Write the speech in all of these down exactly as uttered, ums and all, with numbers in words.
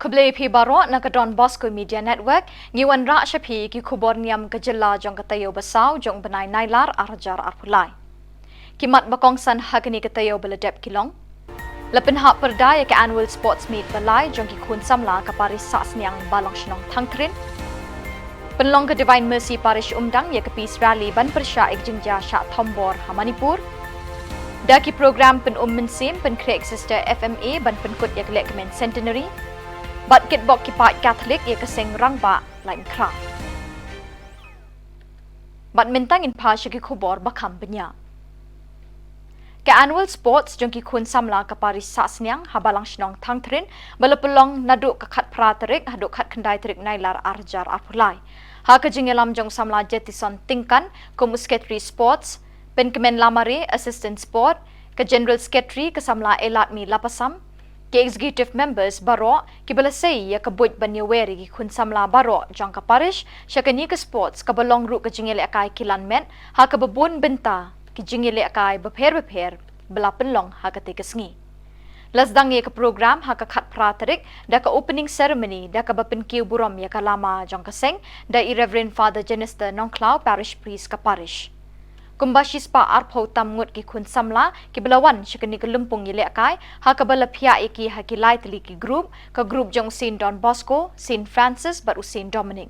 Khublei phi baroh na ka Don Bosco Media Network, ngi wanrah sha phi ki khubor niam ka jylla jong ka taïew ba saw jong u bnai Nailar ar hajar arphew lai. Ki mat ba kongsan ha kane ka taïew ba la dep ki long: La pynhap pyrda ïa ka Annual Sports Meet ba lai jong ki khun samla ka Parish Sahsniang Balang Shnong Thangthrin. Pynlong ka Divine Mercy Parish Umdang ïa ka Peace Rally ban pyrshah ïa ka jingjia shah thombor ha Manipur. Da ki program pynum mynsiem pynkhreh ka Sister F M A ban pynkut ïa ka lehkmen Centenary. Bad kitbok ki paid Katholik ïa ka seng rangbah Laitumkhrah. Bad mynta ngin phai sha ki khubor ba kham bniah. Ka Annual Sports jong ki khun samla ka Parish Sahsniang ha Balang Shnong Thangthrin ba la pynlong naduh ka khatphra tarik haduh khatkhyndai tarik Nailar ar hajar arphew lai. Ha ka jingïalam jong u samla Jetison Tyngkan kum u Secretary Sports, Pynkmen Lamare, Assistant Sport, ka General Secretary ka samla Eladmi Lapasam, ki Executive Members baroh kiba la sei ïa ka buit ban ïawer ïa ki khun samla baroh jong ka Parish sha kane ka Sports kaba long ruh ka jingïalehkai kilan met ha kaba bun bynta ki jingïalehkai bapher bapher ba la pynlong ha katei ka sngi. La sdang ïa ka program ha ka khatphra tarik da ka opening ceremony da kaba pynkiew burom ïa ka lama jong ka seng da i Reverend Father Jenister Nongkhlaw, Parish Priest ka Parish. Kumba shispah arphew tam ngut ki khun samla kiba la wan sha kane ka lympung ïalehkai ha kaba la phiah ïa ki ha ki lai tylli ki group, ka group jong u Saint Don Bosco, Saint Francis bad u Saint Dominic.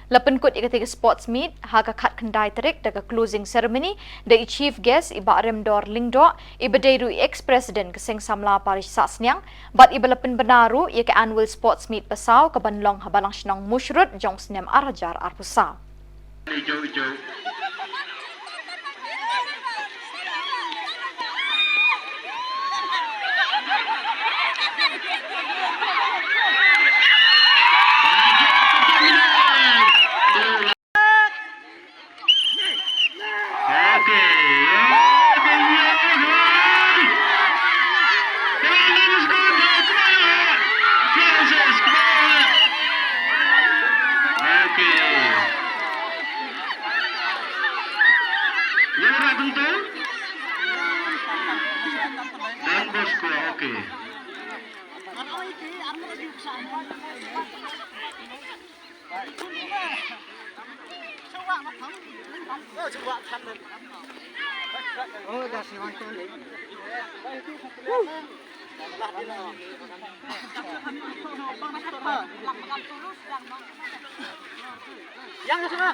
La pynkut ïa katei ka Sports Meet ha ka khatkhyndai tarik da ka closing ceremony da i Chief Guest i Bah Remdor Lyngdoh iba dei ruh i ex-president ka Seng Samla Parish Sahsniang bad iba la pynbna ruh ïa ka Annual Sports Meet ba saw kaban long ha Balang Shnong Mushrut jong u snem ar hajar arphew saw. Don Bosco, okay. Yang sana.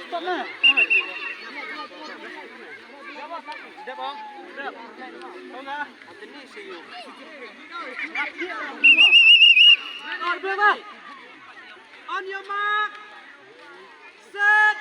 Stop na. On your mark. Set.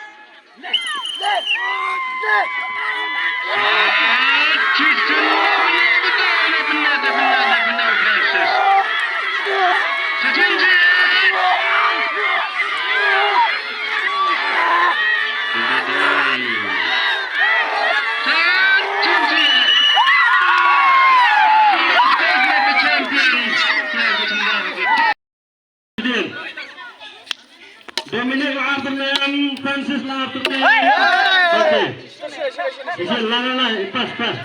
Dominic la artylliang, Francis la artylliang. Okay. Isi la la la, pass, pass.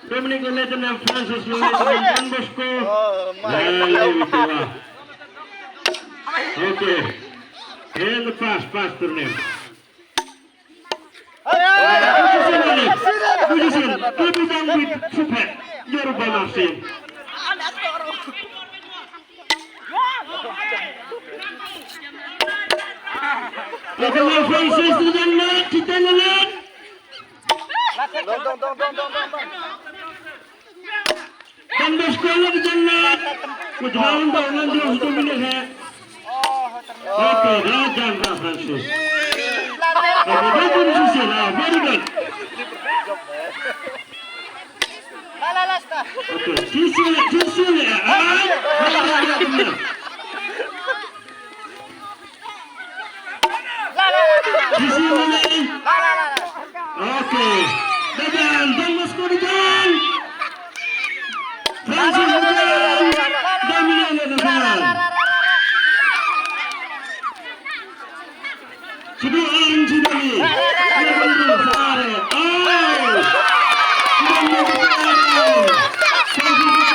Dominic la artylliang, Francis la artylliang, Don Bosco. La la la. Okay. And the pass, pass to them. Don Bosco la ka jannat. Ku jwan ba ngan jong satu minit ha. Okay, da jan da Francis. Okay, da pun sisi la, very good. Okay, sisi, sisi, ah. Sisi mana? Okay. Dajan, Don Bosco dajan. Francis dajan. Dominic dajan. Sudu ang sudu ni. Sudu ang sudu. Oh. Sudu ang sudu.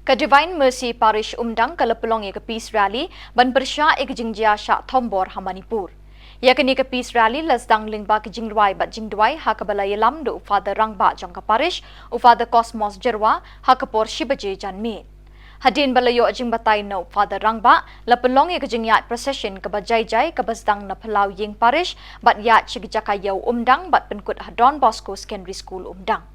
Ka Divine Mercy Parish Umdang ka la pynlong ïa ka Peace Rally ban pyrshah ïa ka jingjia shah thombor ha Manipur. Ïa kane ka Peace Rally la sdang lyngba ka jingrwai bad jingduwai ha kaba la ïalam da u Father Rangbah jong ka Parish, u Father Cosmos Jyrwa, ha ka por shi baje janmiet. Hadien ba la ïoh jingbatai na u Father Rangbah, la pynlong ïa ka jingïaid procession kaba jai jai kaba sdang na phyllaw ïing parish bad ïaid sha ka jaka ïew Umdang bad pynkut ha Don Bosco Secondary School Umdang.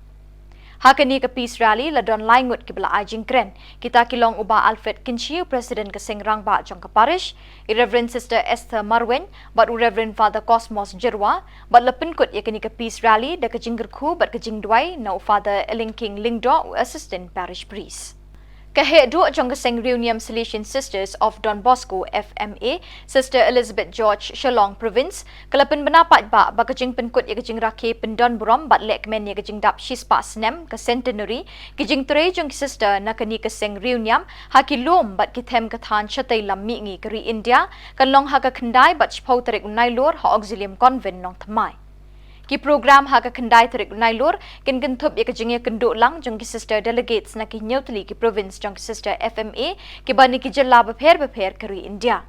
Ha kane ka Peace Rally la don lai ngut kiba la ai jingkren. Kita ki long u Bah Alfred Kynshi, u President ka Seng Rangbah jong ka Parish, i Reverend Sister Esther Marwein bad u Reverend Father Cosmos Jyrwa, bad la pynkut ïa kane ka Peace Rally da ka jingkyrkhu bad ka jingduwai na u Father Elingking Lyngdoh, u Assistant Parish Priest. Ka heh duh jong ka Seng Riewniam Salesian Sisters of Don Bosco, F M A, Sister Elizabeth George, Shillong Province, ka la pynbna paidbah ba ka jingpynkut ïa ka jingrakhe pyndonburom bad lehkmen ïa ka jingdap shispah snem ka centenary ki jingtrei jong ki sister na kane ka Seng Riewniam ha ki lum bad ki them ka thaiñ shatei lam mihngi ka ri India, kan long ha ka khyndai bad shiphew tarik u Nailur ha Auxilium Convent, Nongthymmai. Ki program ha ka khyndai tarik u Nailur kin kynthup ïa ka jingïakynduh lang jong ki sister delegates na ki hynñiew tylli ki province jong ki sister F M A kiba na ki jylla bapher bapher ka ri India.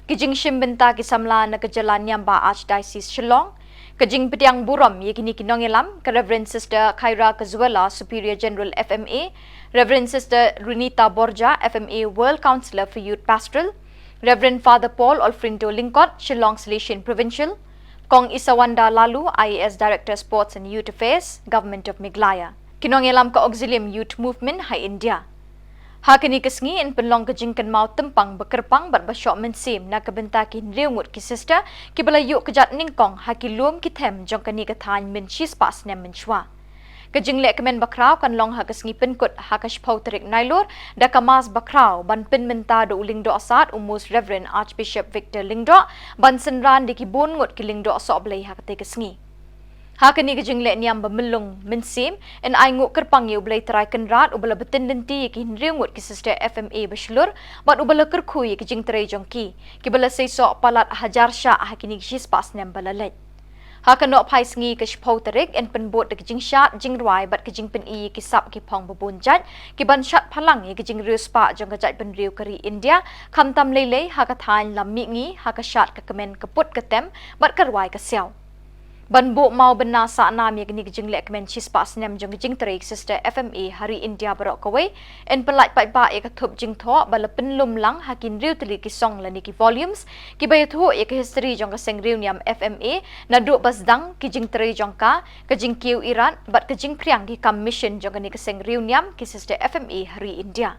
Ki jingshim bynta ki samla na ka jylla niam ba Archdiocese Shillong. Ka jingpdiang burom ïa kine ki nongïalam, ka Reverend Sister Khaira Kazuela, Superior General F M A, Reverend Sister Runita Borja, F M A World Councillor for Youth Pastoral, Reverend Father Paul Olfrindo Lyngkot, Shillong Salesian Provincial, Kong Isawanda Laloo, I A S Director Sports and Youth Affairs, Government of Meghalaya. Ki nongïalam ka Auxilium Youth Movement ha India. Ha kane ka sngi yn pynlong ka jingkynmaw tympang ba kyrpang bad ba shoh mynsiem na ka bynta ki hynriew ngut ki sister kiba la ïuh kjat nyngkong ha ki lum ki them jong kane ka thaiñ mynshipah snem mynshuwa. Ka jinglehkmen bakhraw kan long ha ka sngi pynkut ha ka shiphew tarik Nailur da ka Mass bakhraw ban pynmynta da u Lyngdoh Sad u Most Reverend Archbishop Victor Lyngdoh ban synran da ki bun ngut ki lyngdoh sohblei ha katei ka sngi. Ha kane ka jinglehniam ba myllung mynsiem, yn ainguh kyrpang ïa U Blei Trai Kynrad uba la btin lynti ïa ki hynriew ngut ki sister F M A ba shlur bad uba la kyrkhu ïa ki jingtrei jong ki, kiba la seisoh palat hajar shah ha kine ki shispah snem ba la leit. Ha ka nohphai sngi ka shiphew tarik yn pynbud da ka jingshad jingrwai bad ka jingpyni ïa ki sap ki phong ba bun jait, ki ban shad phalang ïa ka jingriewspah jong ka jaitbynriew ka ri India, khamtam lei lei ha ka thaiñ lam mihngi, ha ka shad ka kmen ka put ka tem bad ka rwai ka siaw. Ban buh mawbynna sahnam ïa kane ka jinglehkmen shispah snem jong ka jingtrei ki sister F M A ha ri India baroh kawei, yn pyllait paidbah ïa ka thup jingthoh ba la pynlum lang ha ki hynriew tylli ki song lane ki volumes, kiba ïathuh ïa ka history jong ka Seng Riewniam F M A, naduh ba sdang ki jingtrei jong ka, ka jingkiew irat bad ka jingphriang ki kam mission jong kane ka Seng Riewniam ki sister F M A ha ri India.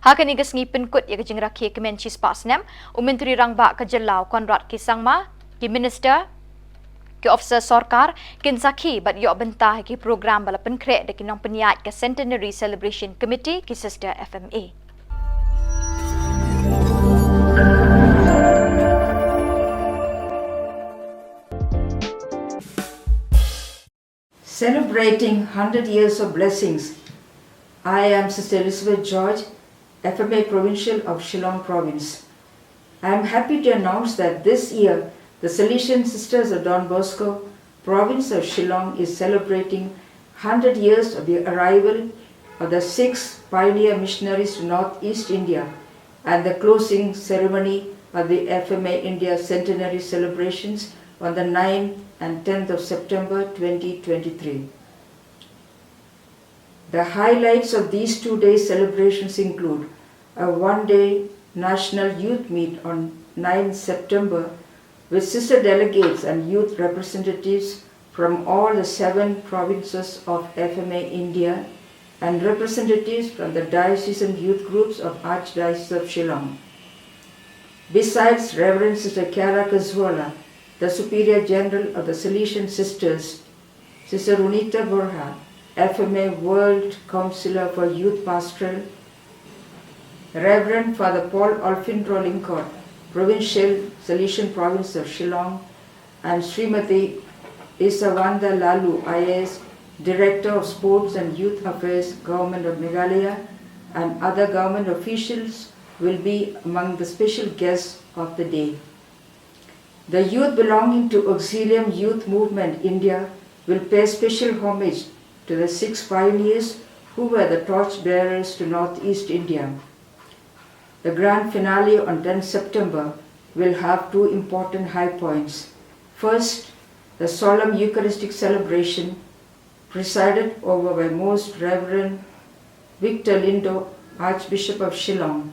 Ha kane ka sngi pynkut ïa ka jingrakhe kmen shispah snem, u Myntri Rangbah ka jylla u Conrad K Sangma, ki minister, ki officer sorkar, kin sakhi bad ïoh bynta ha ki program ba la pynkhreh da ki nongpynïaid ka Centenary Celebration Committee ki sister F M A. Celebrating hundred years of blessings, I am Sister Elizabeth George, F M A Provincial of Shillong Province. I am happy to announce that this year the Salesian Sisters of Don Bosco, Province of Shillong, is celebrating hundred years of the arrival of the six pioneer missionaries to Northeast India and the closing ceremony of the F M A India centenary celebrations on the ninth and tenth of September twenty twenty-three. The highlights of these two-day celebrations include a one-day national youth meet on ninth September with sister delegates and youth representatives from all the seven provinces of F M A India, and representatives from the diocesan youth groups of Archdiocese of Shillong. Besides Reverend Sister Kiara Kazuala, the Superior General of the Salesian Sisters, Sister Runita Borja, F M A World Counselor for Youth Pastoral, Reverend Father Paul Olfindro Lyngkot, Provincial Salesian Province of Shillong, and Srimati Isawanda Lalu, I A S, Director of Sports and Youth Affairs, Government of Meghalaya, and other government officials will be among the special guests of the day. The youth belonging to Auxilium Youth Movement India will pay special homage to the six pioneers who were the torch bearers to Northeast India. The grand finale on tenth September will have two important high points. First, the solemn Eucharistic celebration presided over by Most Reverend Victor Lindo, Archbishop of Shillong,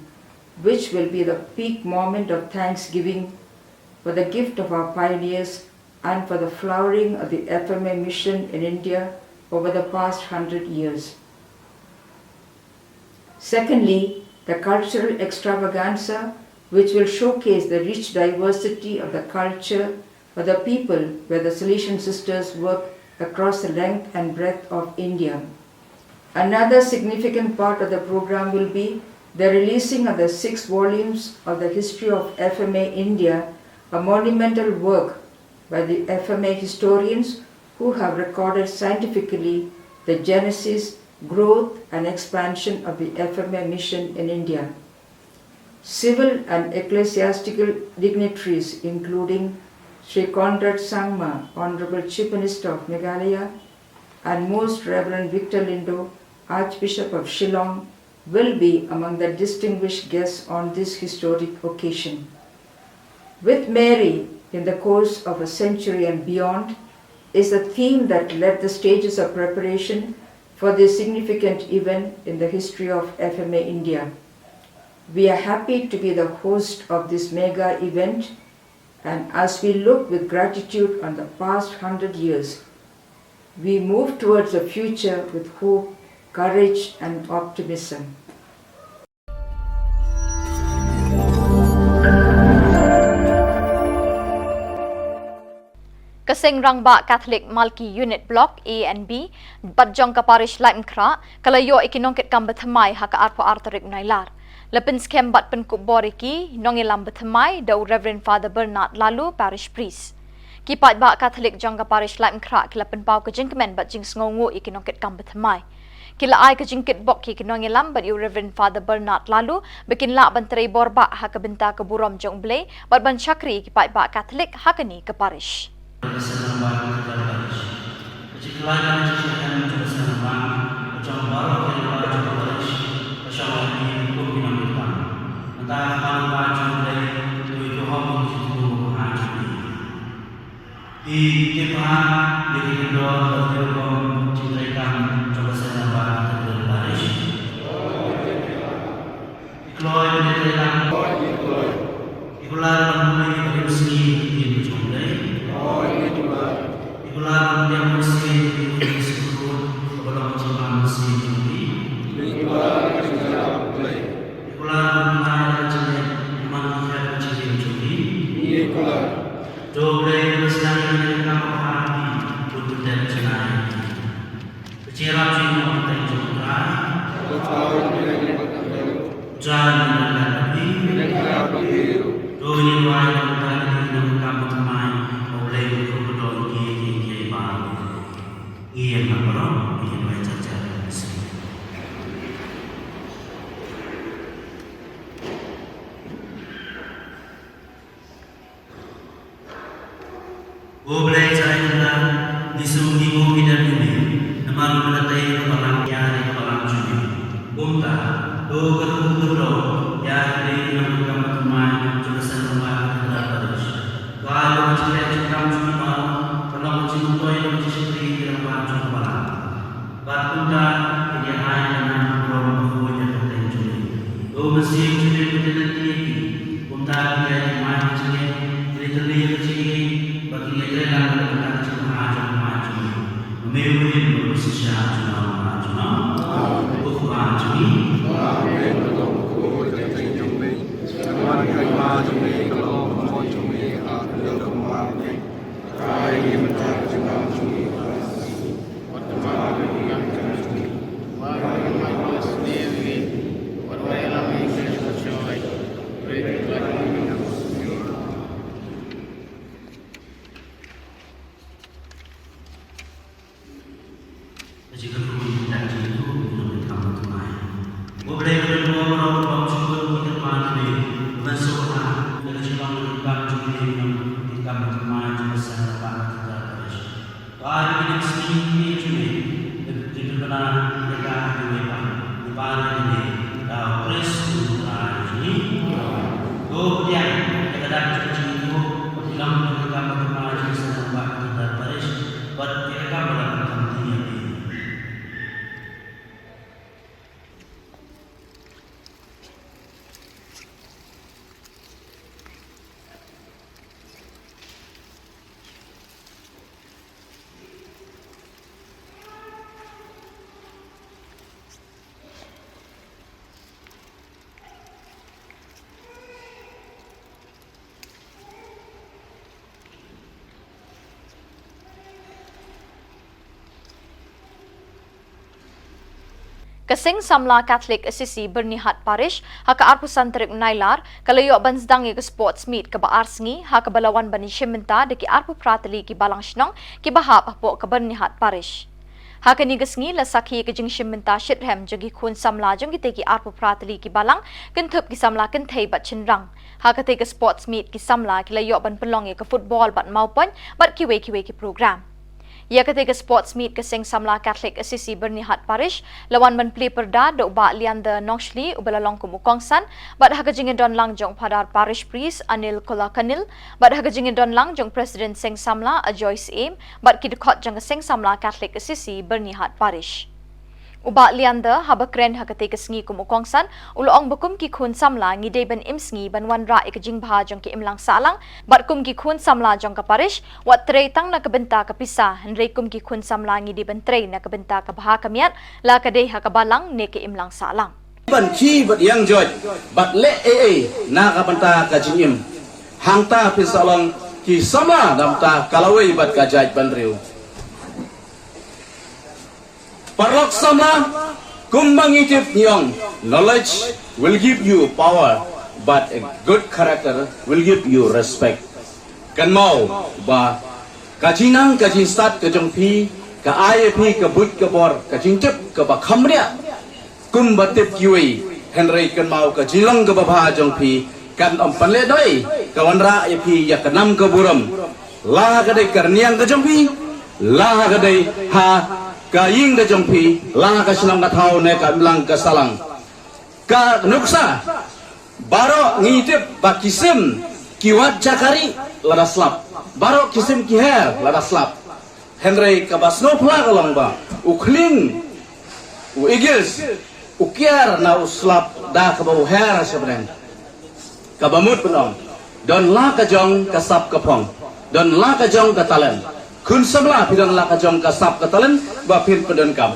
which will be the peak moment of thanksgiving for the gift of our pioneers and for the flowering of the F M A mission in India over the past hundred years. Secondly, the cultural extravaganza, which will showcase the rich diversity of the culture of the people where the Salesian Sisters work across the length and breadth of India. Another significant part of the program will be the releasing of the six volumes of the History of F M A India, a monumental work by the F M A historians who have recorded scientifically the genesis, growth, and expansion of the F M A mission in India. Civil and ecclesiastical dignitaries, including Sri Conrad Sangma, Honorable Chief Minister of Meghalaya, and Most Reverend Victor Lindo, Archbishop of Shillong, will be among the distinguished guests on this historic occasion. With Mary in the course of a century and beyond is a theme that led the stages of preparation for this significant event in the history of F M A India. We are happy to be the host of this mega event, and as we look with gratitude on the past hundred years, we move towards a future with hope, courage, and optimism. Ka Seng Rangbah Catholic Malki Unit Block A and B bad jong ka Parish Laitumkhrah ka la ïoh ïa ki nongkitkam bathymmai ha ka arphew ar tarik u Nailar. La pynskhem bad pynkup bor ïa ki nongïalam bathymmai da u Reverend Father Bernard Lalu, Parish Priest. Ki paidbah Catholic jong ka Parish Laitumkhrah ki la pynpaw ka jingkmen bad jingsngewnguh ïa ki nongkitkam bathymmai. Ki la ai ka jingkitbok ïa ki nongïalam bad ïa u Reverend Father Bernard Lalu ba kin lah ban trei borbah ha ka bynta ka burom jong U Blei bad ban shakri ïa ki paidbah Catholic ha kane ka parish. Ki tip bha ïa ki kyndon bad ki rukom jingtrei kam jong ka Seng Rangbah Cathedral Parish. Ki kloi ban ïatreilang. Ki kular ban pule ki barim sngi ha ka ktien ka jong U Blei. Ki kular ban pdiang mynsiem ïa ki khun ki syngkhrut kaba long ka jingbam mynsiem jong ki. Ki kular ban pynlait ïa ka jingngeit man ki khep ka jingim jong ki. To U Blei un pynshai ïa kane ka kam ha phi, un pyndep jingïaid. Ka jingïarap jong ngi ha ka kyrteng jong U Trai. U Trai un ïaid lem bad phi. To ngin duwai na ka bynta kine ki nongkam bathymmai, ba U Blei un kyrkhu ïa ki, ïa ki, ïa ki baroh. Ngin ïa baroh, ngin ïa duwai jar jar. Ko Blei Trai Kynrad, ngi sngewnguh ïa ka dei jong me, namar me la tei ïa ka balang, ïa ka balang jong me. Kumta, to kyrkhu kyrdoh ïa ki dei ki nongkam bathymmai jong ka Seng Rangbah Cathedral Parish. To ai ba ka jingleh jingkam jong ki baroh kan long ka jingmyntoi bad ka jingshakri ïa ki rangbah jong ka balang. Bad kumta, kin ïa ai ka nam ka burom bakhuid ha ka kyrteng jong me. To Mynsiem jong me un ïaid lynti ïa ki. Kumta, kin ïa ai ka jingmai ka jingngeit, kin ïa tyrli ïa ka jingïeit, bad kin ïa trei lang na ka bynta ka jingbha jong ka Hima jong me. Ma me u hin bad u shisha junom junom. Dei ban ong ba u bym sngewbha ki kyrpad ki, ban sngewbha ïa ka jinglong ka kam jong ki, ki kam ka jong ka seng ba ka parish. To ai ba ki sngi ki jong ki, ki bana ïa ka ki wei pa, ki ba ïa ki da u Khrist u Trai jong ngi. To pdiang ïa ka dak jong ki, to ba ki long ka kam ka jong ka seng ba ka parish, bad ïa ka kam ba ka kam ki ïa ki. Ka Seng Samla Catholic Assisi Byrnihat Parish, ha ka arphew san tarik Nailar, ka la ïoh ban sdang ïa ka sports meet kaba ar sngi, ha kaba la wan ban ïashim bynta da ki arphew phra tylli ki balang shnong, kiba hap hapoh ka Byrnihat Parish. Ha kane ka sngi la sakhi ïa ka jingshim bynta shitrhem jong ki khun samla jong kitei ki arphew phra tylli ki balang, kynthup ki samla kynthei bad shynrang. Ha katei ka sports meet ki samla ki la ïoh ban pynlong ïa ka football bad mawpoiñ, bad kiwei kiwei ki program. Ïa katei ka sports meet ka Seng Samla Catholic Assisi Byrnihat Parish, la wan ban plie pyrda da u Bah Leander Nongshli uba la long kum u kongsan, bad ha ka jingïadon lang jong u Phadar Parish Priest Anil Kolakanil, bad ha ka jingïadon lang jong u President Seng Samla Ajoy Syiem, bad ki dkhot jong ka Seng Samla Catholic Assisi Byrnihat Parish. U Bah Leander, haba kren ha katei ka sngi kum u kongsan, u la ong ba kum ki khun samla ngi dei ban im sngi ban wanrah ïa ka jingbha jong ki imlang sahlang, bad kum ki khun samla jong ka parish, wat trei tang na ka bynta ka pisa, hynrei kum ki khun samla ngi dei ban trei na ka bynta ka bha ka miat, la ka dei ha ka balang ne ka imlang sahlang. Ban khie bad ïeng joit, bad leh ei ei na ka bynta ka jingim. Hangta phin sa long ki samla na ka bynta ka lawei bad ka jaitbynriew. Paralok samla, kumba ngi tip ngi ong, knowledge will give you power, but a good character will give you respect. Kynmaw ba ka jingnang ka jingstad ka jong phi, ka ai ïa phi ka buit ka bor, ka jingtip kaba kham riah. Kumba tip kiwei, hynrei kynmaw ka jinglong kaba bha jong phi, kan ym pynlehnohei, ka wanrah ïa phi ïa ka nam ka burom. La ha ka dei ka rynïeng ka jong phi, la ha ka dei ha ka ïing ka jong phi, la ha ka shnong ka thaw ne ka imlang ka sahlang. Ka nuksa, baroh ngi tip ba ki sim, ki wad jakari lada slap. Baroh ki sim ki her lada slap. Hynrei kaba sngewphylla ka long ba u khlieng, u eagles, u kiar na u slap da kaba u her sha bneng. Kaba mut ban ong, don la ka jong ka sap ka phong, don la ka jong ka talent. Khun samla phi don la ka jong ka sap ka talent ba phin pyndonkam.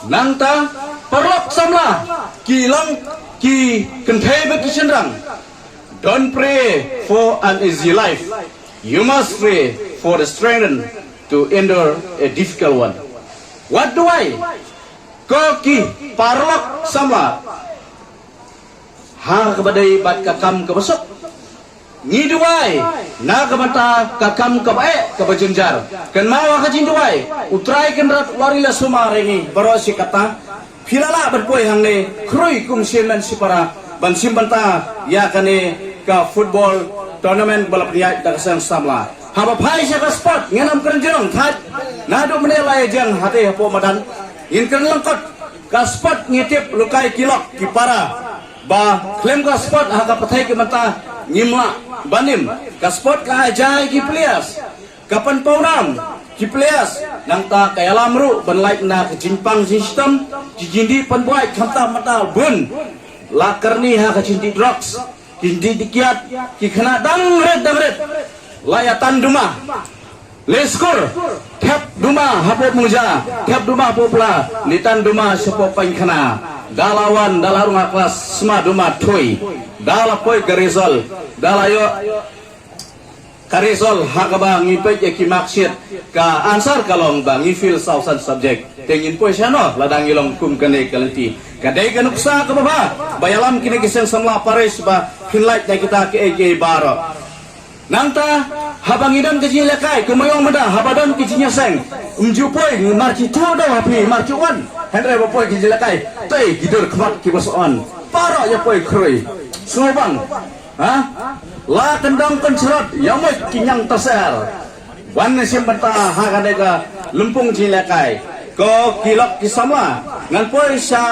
Nangta, paralok samla, ki long, ki kynthei bad ki shynrang. Don't pray for an easy life. You must pray for the strength to endure a difficult one. Wat duwai, ko ki paralok samla, ha kaba dei bad ka kam kaba suk. Ngi duwai na ka bynta ka kam kaba eh kaba jynjar. Kynmaw ha ka jingduwai, U Trai Kynrad u ri la sumar ïa ngi baroh shi katta. Phi la lah ban poi hangne, khrui kum shi hynmen shi para ban shim bynta ïa kane ka football tournament ba la pynïaid da ka seng samla. Haba phai sha ka sport, ngin ym kren jyrong thait. Naduh mynne la ïa jeng hate hapoh madan, ngin kren lyngkot. Ka sport ngi tip lyngkot ki lok ki para. Ba khlem ka sport ha ka pyrthei ka mynta ngim lah ban im. Ka sport ka ai jai ki players, ka pynpawnam ki players, nangta ka ïalam ruh ban lait na ka jingpang jingshitom, ki jingdih pynbuaid khamtam mynta bun. La kyrni ha ka jingdih drugs, ki jingdih kiad, ki khynnah dang rit dang rit. La ïa tan duma. Leh skur, thep duma hapoh Mungja, thep duma hapoh Pla, leit tan duma shapoh Paiñkhana. Da la wan, da la rung ha klas, sma duma thui. Da la poi ka result, da la ïoh ka result ha kaba ngi peit ïa ki marksheet, ka answer ka long ba ngi fail saw san subject. Te ngin poi shano lada ngi long kum kane ka lynti. Ka dei ka nuksa kaba bha ba ïalam kine ki seng samla parish ba phin lait da kita kiei kiei baroh. Nangta, haba ngi don ka jingïalehkai, kumba ong mynta, haba don ka jingïaseng, ym ju poi, marki tu do ha phi, marki wan. Hynrei ba poi ki jingïalehkai, tei ki dur khmat ki ba shu on. Para ïa poi khrui. Sngewbang. Ha? La kyndong kynshrot, ïa mut ki ñiang taser. Wan shim bynta ha kane ka lympung jingïalehkai. Ko ki lok ki samla, ngan poi sha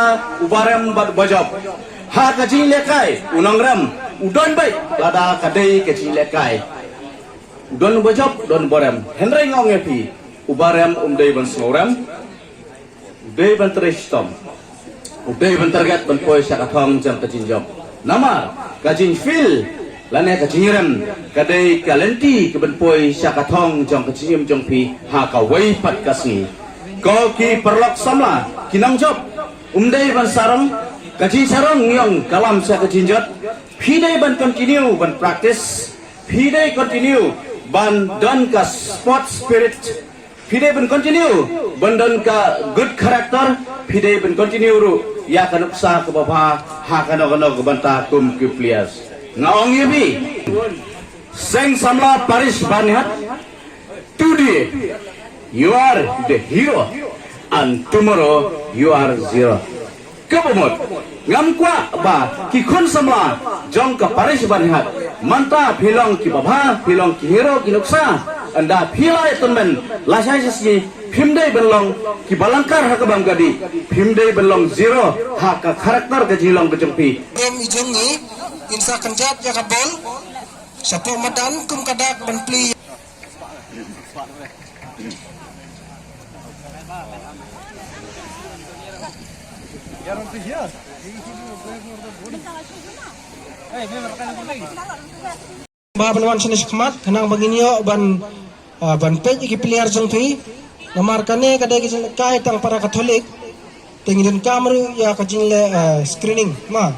u barem bad bajop. Ha ka jingïalehkai, u nongrem, u don beit, lada ka dei ka jingïalehkai. U don bajop, u don barem. Hynrei nga ong ïa phi, u barem um dei ban sngewrem. U dei ban trei shitom. U dei ban target ban poi sha ka thong jong ka jingjop. Namar ka jingfeel lane ka jingrem ka dei ka lynti ka ban poi sha ka thong jong ka jingim jong phi ha kawei pat ka sngi. Ko ki paralok samla ki nongjop, um dei ban sarong, ka jingsarong ngi ong ka lam sha ka jingjot. Phi dei ban continue ban practice. Phi dei continue ban don ka sport spirit. Phi dei ban continue ban don ka good character. Phi dei ban continue ruh ïa ka nuksa kaba bha ha kano kano ka bynta kum ki players. Nga ong ïa phi, Seng Samla Parish Baniat, today you are the hero and tomorrow you are zero. Kaba mut, ngam kwah ba ki khun samla jong ka Parish Baniat, mynta phi long ki babha, phi long ki hero ki nuksa. Ynda phi la ïa tymmen lashai shisngi, phim dei ban long ki ba lyngkar ha ka bam ka dih, phim dei ban long zero ha ka character ka jinglong ka jong phi. Em i jong ngi, in sa kynjat ïa ka bol shapoh madan kum ka dak ban plie. Ba ban wan shane shakhmat, khnang ba ngin ïoh ban, ah, ban peit ïa ki player jong phi. Namar kane ka dei ka jingkai tang para Katholik. Te ngi donkam ruh ïa ka jingleh, ah, screening ma.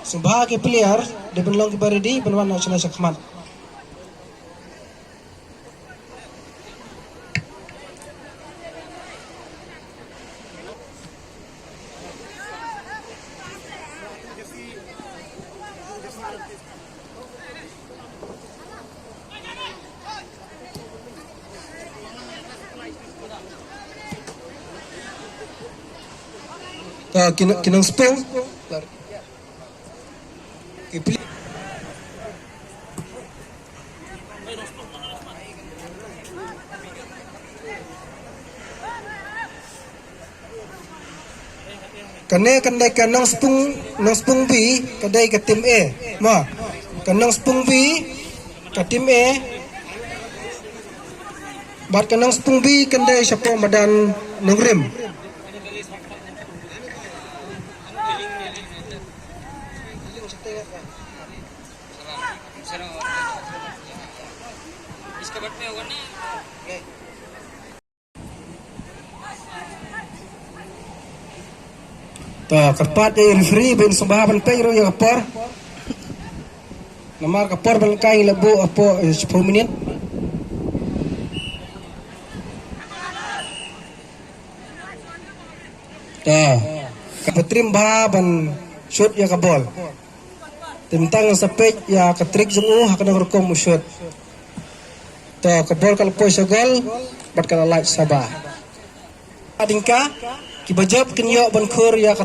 Sngewbha ki player dei ban long kiba ready ban wan shane shakhmat. Ka ki nong, ki nongspung. Ki pli- Kane kan dei ka nongspung, nongspung B, ka dei ka team A. Ma, ka nongspung B, ka team A. Bad ka nongspung B kan dei shapoh madan nongrim. To, kyrpad ïa i referee ban sngewbha ban peit ruh ïa ka por. Namar ka por ban kai la buh hapoh, eh, shiphew minit. To, ka ba trim bha ban shoot ïa ka bol. Te mynta ngan sa peit ïa ka trick jong u ha kano ka rukom u shoot. To, ka bol ka la poi sha gol bad ka la lait sha ba. Hadien ka, ki bajop kin ïoh ban khur ïa ka.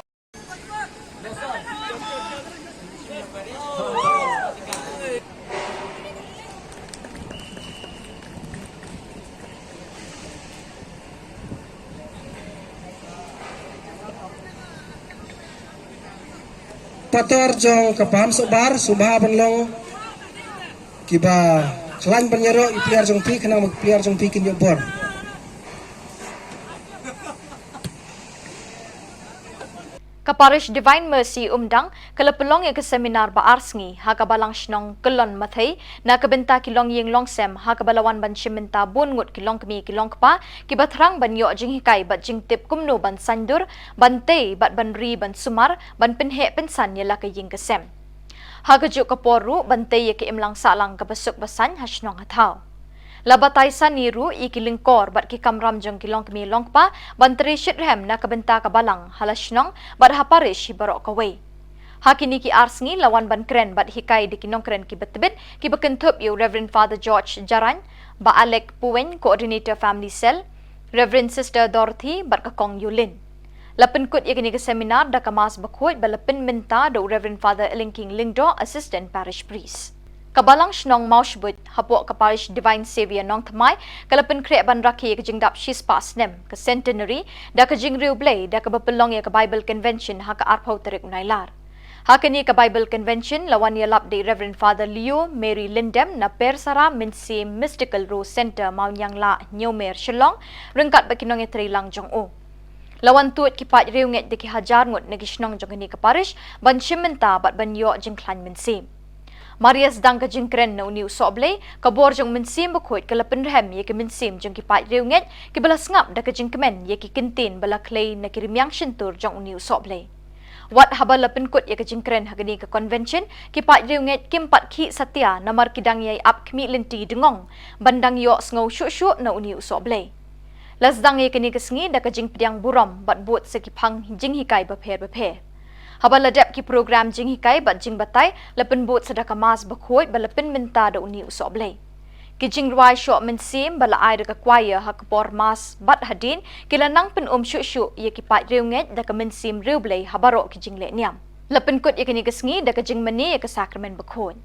Pator jong ka Paham Sohbar, sngewbha ban long kiba khlaiñ ban ïaroh ïa ki player jong phi, khnang ba ki player jong phi kin ïoh bor. Ka Parish Divine Mercy Umdang ka la pynlong ïa ka seminar ba ar sngi ha ka Balang Shnong Kyllon Mathei na ka bynta ki longïing longsem, ha kaba la wan ban shim bynta bun ngut ki longkmie ki longkpa kiba thrang ban ïoh jinghikai bad jingtip kumno ban saiñdur, ban tei bad ban ri ban sumar, ban pynheh pynsan ïa la ka ïing ka sem. Ha kajuh ka por ruh ban tei ïa ka imlang sahlang kaba suk ba saiñ ha shnong ha thaw. La batai sani ruh ïa ki lyngkor bad ki kamram jong ki longkmie longkpa ban trei shitrhem na ka bynta ka balang ha la shnong bad ha parish hi baroh kawei. Ha kine ki ar sngi la wan ban kren bad hikai da ki nongkren kiba tbit kiba kynthup ïa u Reverend Father George Jarain, Bah Alec Puwein, Coordinator Family Cell, Reverend Sister Dorothy bad ka Kong Yulin. La pynkut ïa kane ka seminar da ka Mass Bakhuid ba la pynmynta da u Reverend Father Elingking Lyngdoh, Assistant Parish Priest. Ka Balang Shnong Mawshbuit hapoh ka Parish Divine Saviour Nongthymmai ka la pynkhreh ban rakhe ïa ka jingdap shispah snem, ka centenary, da ka jingriewblei da kaba pynlong ïa ka Bible Convention ha ka arphew tarik u Nailar. Ha kane ka Bible Convention la wan ïalap da i Reverend Father Leo Mary Lyndem na Persara Mynsiem Mystical Rose Centre, Mawnianglah, Hynñiewmer, Shillong, ryngkat bad ki nongïatreilang jong u. La wan tuid ki paid riewngeit da ki hajar ngut na ki shnong jong kane ka parish ban shim bynta bad ban ïoh jingkhlaiñ mynsiem. Mar ïa sdang ka jingkren na une u sohblei, ka bor jong u Mynsiem Bakhuid ka la pynrhem ïa ki mynsiem jong ki paid riewngeit kiba la sngap da ka jingkmen ïa ki kyntien ba la khlei na ki rmiang shyntur jong une u sohblei. Wat haba la pynkut ïa ka jingkren ha kane ka convention, ki paid riewngeit kim pat khih satia namar ki dang ïai ap khmih lynti dngong ban dang ïohsngew shuh shuh na une u sohblei. La sdang ïa kane ka sngi da ka jingpdiang burom bad bud sa ki phang jinghikai bapher bapher. Haba la dep ki program jinghikai bad jingbatai, la pynbud sa da ka Mass Bakhuid ba la pynmynta da une u sohblei. Ki jingrwai shoh mynsiem ba la ai da ka choir ha ka por Mass bad hadien ki la nang pyn-um shuh shuh ïa ki paid riewngeit da ka mynsiem riewblei ha baroh ki jingleh niam. La pynkut ïa kane ka sngi da ka jingmane ïa ka Sakramen Bakhuid.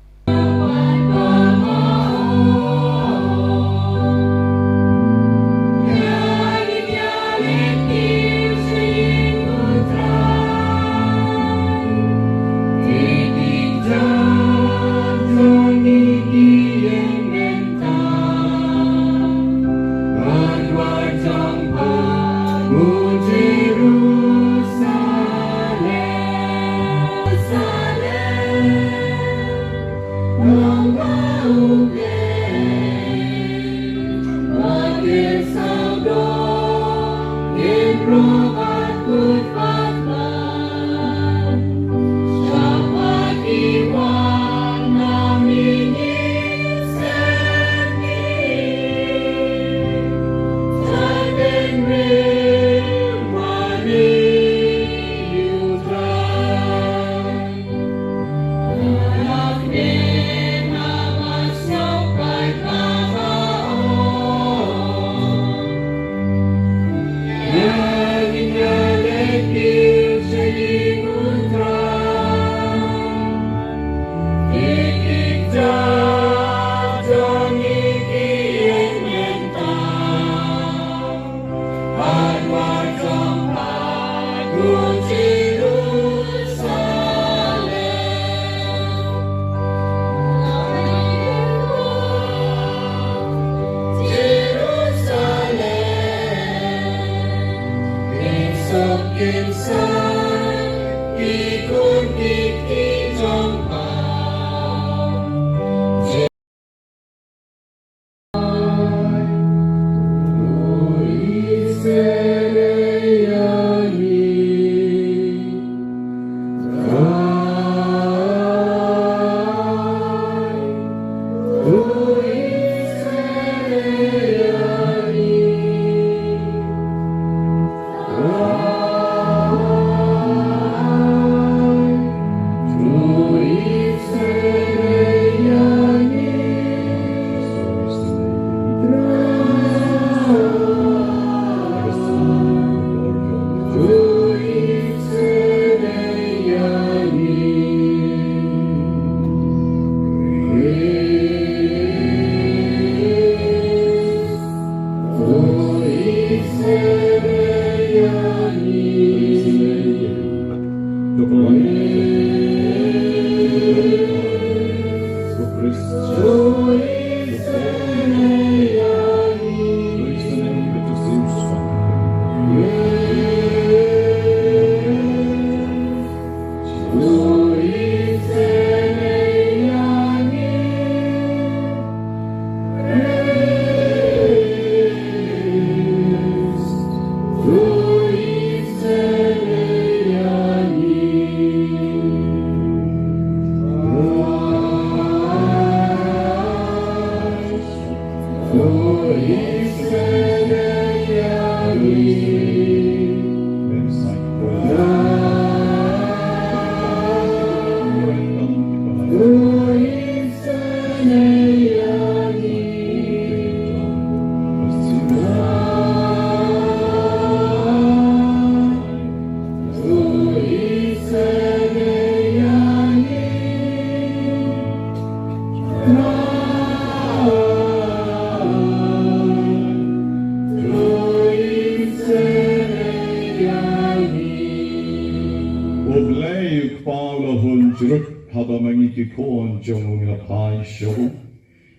Ei, u Kpa u la hun jrut, haba ma ngi ki khun jong u ngi la phai sha u.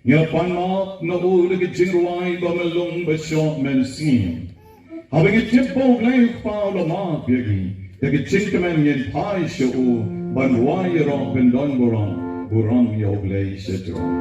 Ngi la pan map na u da ki jingrwai ba myllung ba shoh mynsngi. Haba ngi tip ba u Blei u Kpa u la map ïa ngi, da ki jingkmen ngin phai sha u ban rwai ïaroh ban don burom, burom ïa u Blei sha jrong.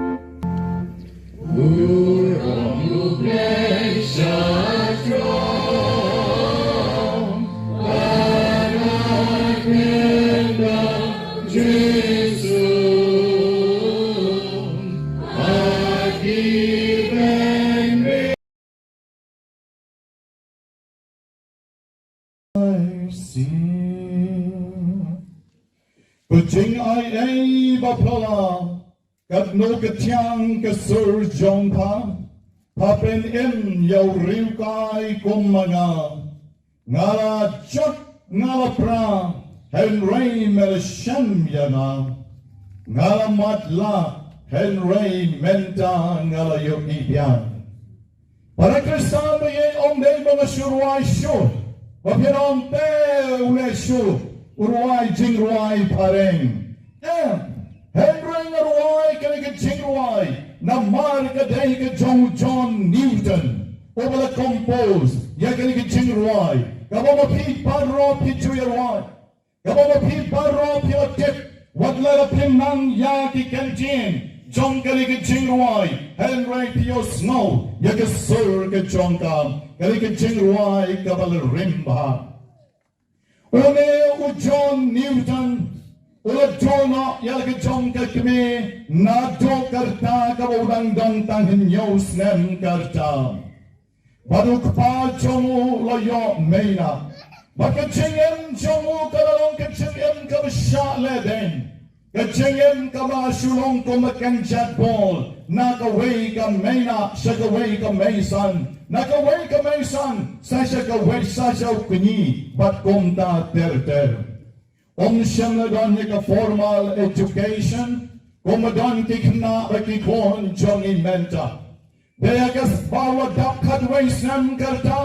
Ka jingai ei ba phylla, katno ka thiang ka sur jong pha, pha pynim ïa u riewkai kum ma nga. Nga la jot nga la pra, hynrei me la shem ïa nga. Nga la matlah, hynrei mynta nga la ïohi biang. Para Khristan ba ïeit, ym dei ba nga shu rwai shuh, ba phin ong te u leh shuh u rwai jingrwai phareng. Em, hynrei nga rwai kane ka jingrwai namar ka dei ka jong John Newton, uba la compose ïa kane ka jingrwai. Kaba ma phi baroh phi ju ïa rwai. Kaba ma phi baroh phi la tip, wat la phi nang ïa ki kyntien jong kane ka jingrwai, hynrei phi ïohsngew ïa ka sur ka jong ka, kane ka jingrwai kaba la rim bha. Une u John Newton u la duh noh ïa la ka jong ka kmie naduh ka rta kaba u dang don tang hynñiew snem ka rta. Bad u kpa jong u u la ïoh mei nah. Bad ka jingim jong u ka la long ka jingim kaba shah lehbeiñ. Ka jingim kaba shu long kum ka kynjat bol, na kawei ka mei nah sha kawei ka mei san, na kawei ka mei san sa sha kawei, sa sha u kñi, bad kumta ter ter. Um shym la don ïa ka formal education kumba don ki khynnah bad ki khun jong ngi mynta. Dei ïa ka sbau la dap khatwei snem ka rta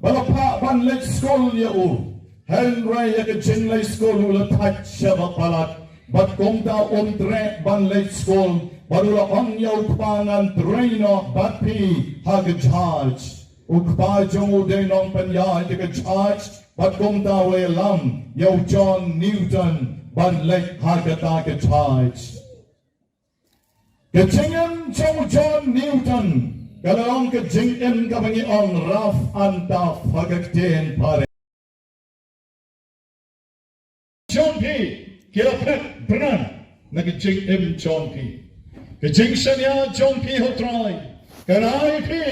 ba la phah ban leit skul ïa u. Hynrei ïa ka jingleit skul u la thait shaba palat, bad kumta um treh ban leit skul, bad u la ong ïa u kpa, ngan trei noh bad phi ha ka jahaj. U kpa jong u dei nongpynïaid ïa ka jahaj, bad kumta u la ïalam ïa u John Newton ban leit ha kata ka jahaj. Ka jingim jong u John Newton ka la long ka jingim kaba ngi ong rough and tough ha ka ktien phareng. Jong phi ki la phet bneng na ka jingim jong phi. Ka jingshaniah jong phi ha u Trai ka rai phi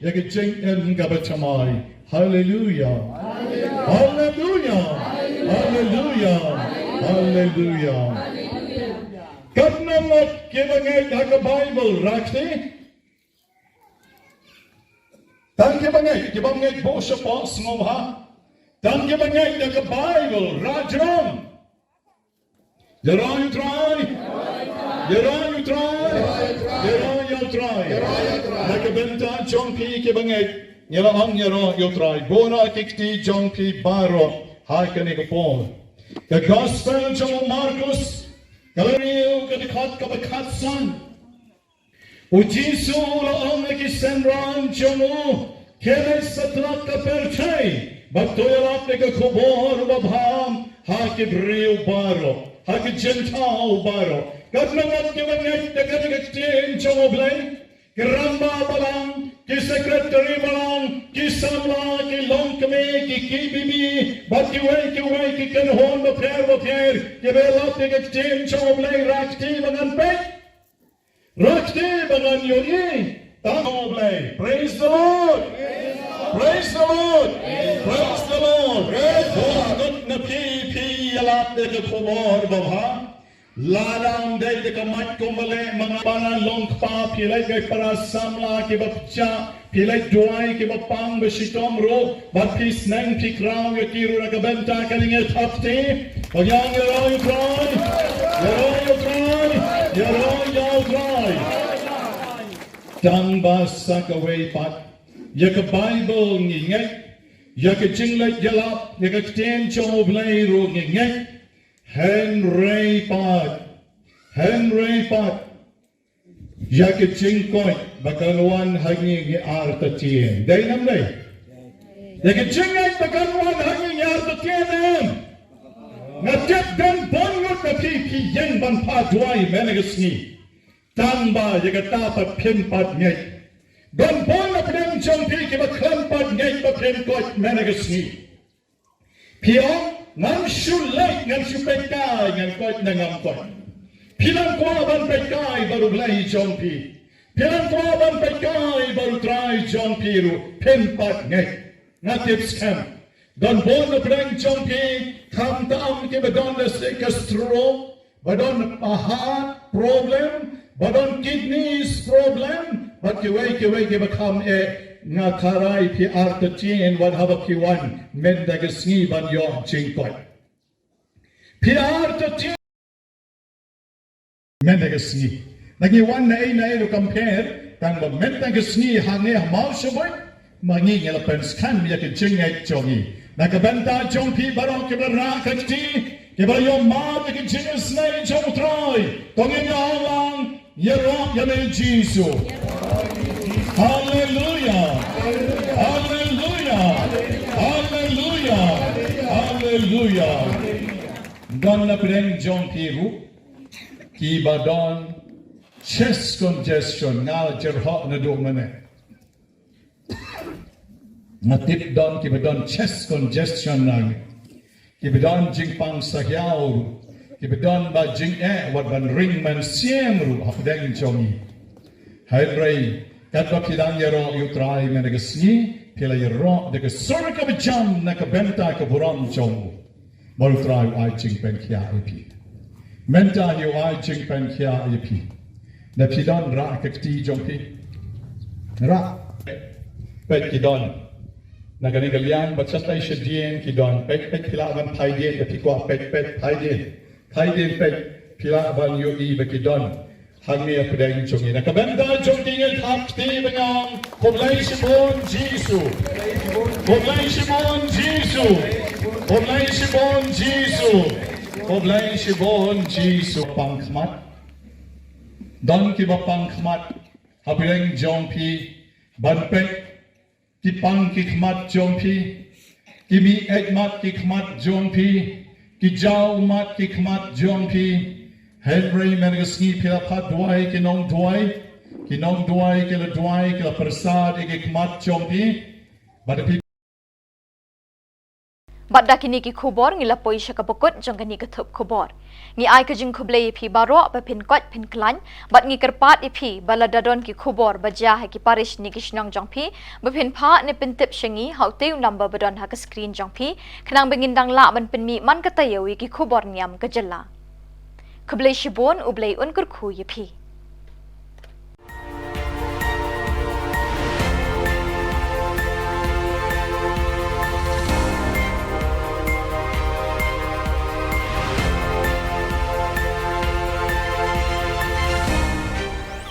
ïa ka jingim kaba thymmai. Haleluia. Haleluia. Haleluia. Haleluia. Katno ngut kiba ngeit ha ka Baibl, rah kti? Tang kiba ngeit, kiba ngeit bun shapoh sngewbha. Tang kiba ngeit ha ka Baibl, rah jrong. Ïaroh ïa u Trai. Ïaroh ïa u Trai. Ïaroh ïa u Trai. Na ka bynta jong phi kiba ngeit, ngi la ong ïaroh ïa u Trai. Buh noh ki kti jong phi baroh ha kane ka por. Ka Gospel jong u Markus, ka la riew, ka dkhot kaba khatsan. U Jisu u la ong ïa ki synran jong u, khie leit satlak ka pyrthei bad to ïalap ïa ka khubor babha ha ki briew baroh, ha ki jingthaw baroh. Katno ngut kiba ngeit da kane ka ktien jong u Blei? Ki rangbah balang, ki secretary balang, ki samla, ki longkmie, ki KBB, bad kiwei kiwei ki kynhun bapher bapher kiba ïalap ïa ka ktien jong u Blei, rah kti ba ngan peit. Rah kti ba ngan ïohi. Tang u Blei. Praise the Lord. Praise the Lord. Praise the Lord. Bun ngut na phi phi ïalap ïa ka khubor babha. Lada ym dei da ka mic kumba leh ma nga, ba ngan long kpa, phi leit ïa ki para samla kiba pyrshah, phi leit duwai kiba pang ba shitom ruh, bad phi sneng phi khraw ïa ki ruh na ka bynta kane, ngi thap kti. Ïaroh ïa u Trai, ïaroh ïa u Trai, ïaroh ïa u Trai. Tang ba sa kawei pat, ïa ka Baibl ngi ngeit, ïa ka jingleit ïalap, ïa ka ktien jong u Blei ruh ngi ngeit. Hynrei pat, hynrei pat, ïa ka jingkoit ba kan wan ha ngi ngi artatien. Dei ne ym dei? Ïa ka jingngeit ba kan wan ha ngi ngi artatien em? Nga tip don bun ngut na phi phi ïeng ban phah duwai mynne ka sngi. Tang ba ïa kata pat phim pat ngeit. Don bun na pdeng jong phi kiba khlem pat ngeit ba phim koit mynne ka sngi. Phi ong, ngam shu leit, ngam shu peit kai, ngan koit ne ngam koit. Phi nang kwah ban peit kai bad U Blei jong phi. Phi nang kwah ban peit kai bad U Trai jong phi ruh, phim pat ngeit. Nga tip skhem. Don bun na pdeng jong phi, khamtam kiba don da ka stroke, ba don heart problem, ba don kidneys problem, bad kiwei kiwei kiba kham eh, nga tharai phi artatien wat haba phi wan mynta ka sngi ban ïoh jingkoit. Phi artatien mynta ka sngi. Ngi wan na ei na ei ruh kam pher, tang ba mynta ka sngi hangne ha Mawshynrut, ma ngi ngi la pynskhem ïa ka jingngeit jong ngi. Na ka bynta jong phi baroh kiba rah ka kti, kiba ïoh mad ïa ka jingisynei jong U Trai. To ngin ïa ong lang, ïaroh ïa me Jisu. Haleluia. Haleluia. Haleluia. Haleluia. Don na pdeng jong phi ruh kiba don chest congestion, nga la jyrhoh naduh mynne. Nga tip don kiba don chest congestion na ngi. Kiba don jingpang sahiaw ruh. Kiba don ba jingeh wat ban ring mynsiem ruh hapdeng jong ngi. Hynrei katba phi dang ïaroh ïa U Trai mynta ka sngi, phi la ïaroh da ka sur kaba jam na ka bynta ka burom jong u. Bad U Trai u ai jingpynkhiah ïa phi. Mynta hi u ai jingpynkhiah ïa phi. Da phi don rah ka kti jong phi. Rah. Peit ki don. Na kane ka liang bad shatai shadien ki don. Peit peit phi lah ban phai dien da phi kwah peit peit phai dien. Phai dien peit phi lah ban ïohi ba ki don. Hangne hapdeng jong ngi. Na ka bynta jong ki ngin thap kti ban ong, khublei shibun Jisu. Khublei shibun Jisu. Khublei shibun Jisu. Khublei shibun Jisu. Pang khmat. Don kiba pang khmat hapdeng jong phi ban peit. Ki pang ki khmat jong phi. Ki mih eit mat ki khmat jong phi. Ki jaw mat ki khmat jong phi. Hynrei mynta ka sngi phi la phah duwai ki nongduwai. Ki nongduwai ki la duwai ki la pyrsad ïa ki khmat jong phi. Bad phi Bad da kine ki khubor ngi la poi sha kaba kut jong kane ka thup khubor. Ngi ai ka jingkhublei ïa phi baroh ba phin koit phin khlaiñ, bad ngi kyrpad ïa phi ba lada don ki khubor ba jia ha ki parish ne ki shnong jong phi, ba phin phah ne pyntip sha ngi ha utei u number ba don ha ka screen jong phi, khnang ba ngin dang lah ban pynmih man ka taïew ïa ki khubor niam ka jylla. Khublei shibun, U Blei un kyrkhu ïa phi.